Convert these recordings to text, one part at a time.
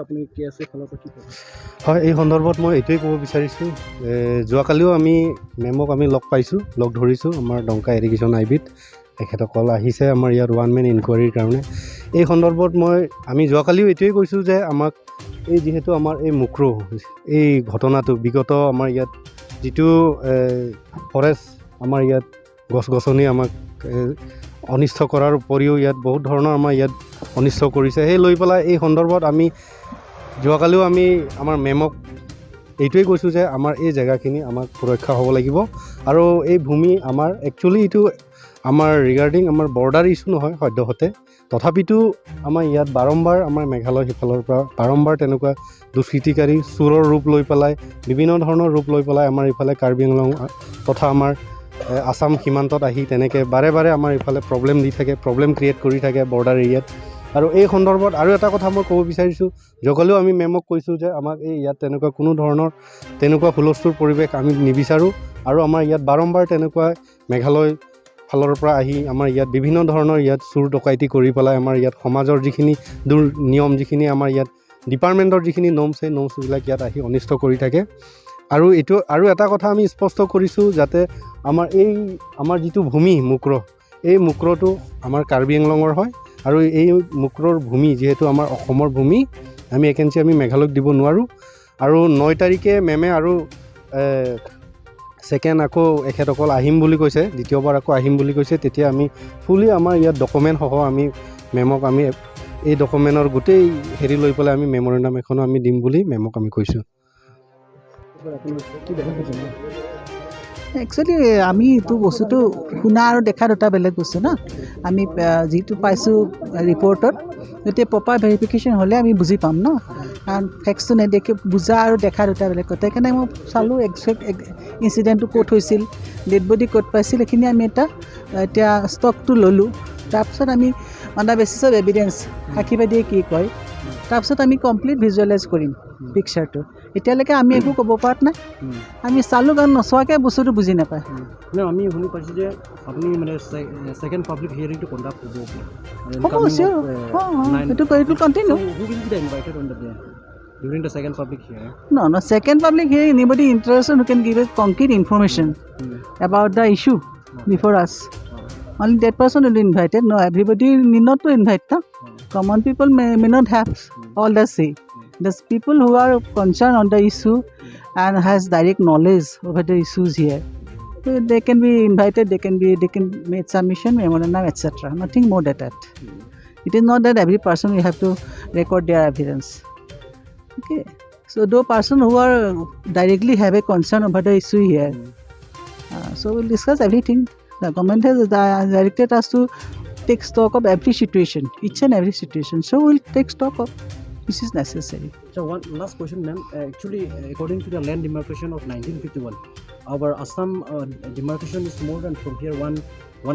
আপুনি কি আছে ফালৰ পৰা কি ক'ব? হয়, এই সন্দৰ্ভত মই এইটোৱে ক'ব বিচাৰিছোঁ, যোৱাকালিও আমি মেমক আমি লগ পাইছোঁ, লগ ধৰিছোঁ আমাৰ ডংকা ইৰিগেশ্যন আই বিত। তেখেতসকল আহিছে আমাৰ ইয়াত ওৱান মেন ইনকুৱাৰীৰ কাৰণে। এই সন্দৰ্ভত আমি যোৱাকালিও এইটোৱে কৈছোঁ যে আমাক এই যিহেতু আমাৰ এই মুক্ৰ' এই ঘটনাটো বিগত আমাৰ ইয়াত যিটো ফৰেষ্ট আমাৰ ইয়াত গছ গছনি আমাক অনিষ্ট কৰাৰ উপৰিও ইয়াত বহুত ধৰণৰ আমাৰ ইয়াত অনিষ্ট কৰিছে। সেই লৈ পেলাই এই সন্দৰ্ভত আমি যোৱাকালিও আমি আমাৰ মেমক এইটোৱে কৈছোঁ যে আমাৰ এই জেগাখিনি আমাক সুৰক্ষা হ'ব লাগিব আৰু এই ভূমি আমাৰ একচুৱেলি এইটো আমাৰ ৰিগাৰ্ডিং আমাৰ বৰ্ডাৰ ইছ্যু নহয় সদ্যহতে, তথাপিতো আমাৰ ইয়াত বাৰম্বাৰ আমাৰ মেঘালয় সিফালৰ পৰা বাৰম্বাৰ তেনেকুৱা দুষ্কৃতিকাৰী চোৰৰ ৰূপ লৈ পেলাই বিভিন্ন ধৰণৰ ৰূপ লৈ পেলাই আমাৰ ইফালে কাৰ্বি আংলং তথা আমাৰ আছাম সীমান্তত আহি তেনেকৈ বাৰে বাৰে আমাৰ ইফালে প্ৰব্লেম দি থাকে, প্ৰব্লেম ক্ৰিয়েট কৰি থাকে বৰ্ডাৰ এৰিয়াত। আৰু এই সন্দৰ্ভত আৰু এটা কথা মই ক'ব বিচাৰিছোঁ, যোৱাকালিও আমি মেমক কৈছোঁ যে আমাক এই ইয়াত তেনেকুৱা কোনো ধৰণৰ তেনেকুৱা হুলস্থুল পৰিৱেশ আমি নিবিচাৰোঁ আৰু আমাৰ ইয়াত বাৰম্বাৰ তেনেকুৱা মেঘালয় ফালৰ পৰা আহি আমাৰ ইয়াত বিভিন্ন ধৰণৰ ইয়াত চুৰ ডকাইতি কৰি পেলাই আমাৰ ইয়াত সমাজৰ যিখিনি দুৰ নিয়ম, যিখিনি আমাৰ ইয়াত ডিপাৰ্টমেণ্টৰ যিখিনি নৰ্মছ, সেই নৰ্মছবিলাক ইয়াত আহি অনিষ্ট কৰি থাকে। আৰু এইটো আৰু এটা কথা আমি স্পষ্ট কৰিছোঁ যাতে আমাৰ এই আমাৰ যিটো ভূমি মুক্ৰ, এই মুক্ৰটো আমাৰ কাৰ্বি আংলঙৰ হয় আৰু এই মুক্ৰৰ ভূমি যিহেতু আমাৰ অসমৰ ভূমি, আমি একেঞ্চি আমি মেঘালয়ক দিব নোৱাৰোঁ। আৰু 9 তাৰিখে মেমে আৰু ছেকেণ্ড আকৌ এখেতসকল আহিম বুলি কৈছে, দ্বিতীয়বাৰ আকৌ আহিম বুলি কৈছে। তেতিয়া আমি ফুলি আমাৰ ইয়াত ডকুমেণ্টসহ আমি মেমক আমি এই ডকুমেণ্টৰ গোটেই হেৰি লৈ পেলাই আমি মেমৰেণ্ডাম এখনো আমি দিম বুলি মেমক আমি কৈছোঁ। একচুৱেলি আমি এইটো বস্তুটো শুনা আৰু দেখা দুটা বেলেগ বস্তু না। আমি যিটো পাইছোঁ ৰিপৰ্টত, গতিকে প্ৰপাৰ ভেৰিফিকেশ্যন হ'লে আমি বুজি পাম ন, কাৰণ ফেক্টছটো নেদেখি বুজা আৰু দেখা দুটা বেলেগ কথা। সেইকাৰণে মই চালোঁ একচুৱেল ইনচিডেণ্টটো ক'ত হৈছিল, ডেড বডি ক'ত পাইছিল, সেইখিনি আমি এটা এতিয়া ষ্টকটো ল'লোঁ। তাৰপিছত আমি on the basis of evidence সাক্ষীবাদীয়ে কি কয়, তাৰপিছত আমি কমপ্লিট ভিজুৱেলাইজ কৰিম পিকচাৰটো। এতিয়ালৈকে আমি একো ক'ব পৰা নাই, আমি চালোঁ, কাৰণ নোচোৱাকৈ বস্তুটো বুজি নাপায়। আমি শুনি পাইছোঁ যে আপুনি মানে ছেকেণ্ড পাব্লিক হিয়াৰিংটো কণ্ডাক্ট হ'ব। হ'ব, চিয়'ৰ, এইটো এইটো continue. Who will be the invited on the day? During the second public hearing. No, second public hearing, anybody interested who can give a concrete information about the issue before us. Only that person will be invited. No, everybody need not to invite. No? Common people may not have all the say. The people who are concerned on the issue and has direct knowledge over the issues here, so they can be invited. They can make submission, memorandum, etc. Nothing more than that. It is not that every person we have to record their evidence. Okay. So those person who are directly have a concern over the issue here, so we'll discuss everything. The government has directed us to take stock of every situation, each and every situation. So we'll take stock of which is necessary. So one last question, ma'am. Actually, according to the land demarcation of 1951, our Assam demarcation is more than from here one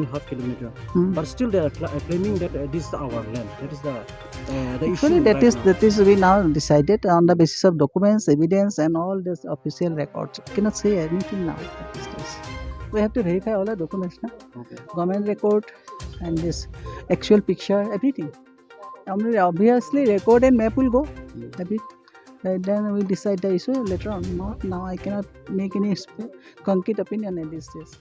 half kilometer. But still, they are claiming that this is our land. That is the Actually, issue that right is now. That is we now decided on the basis of documents, evidence, and all this official records. Cannot say anything now at this stage. We have to verify all the documents now. Government record and this actual picture, everything. I mean, obviously, record and map will go. Every, then we decide the issue later on. Not now. I cannot make any concrete opinion at this stage.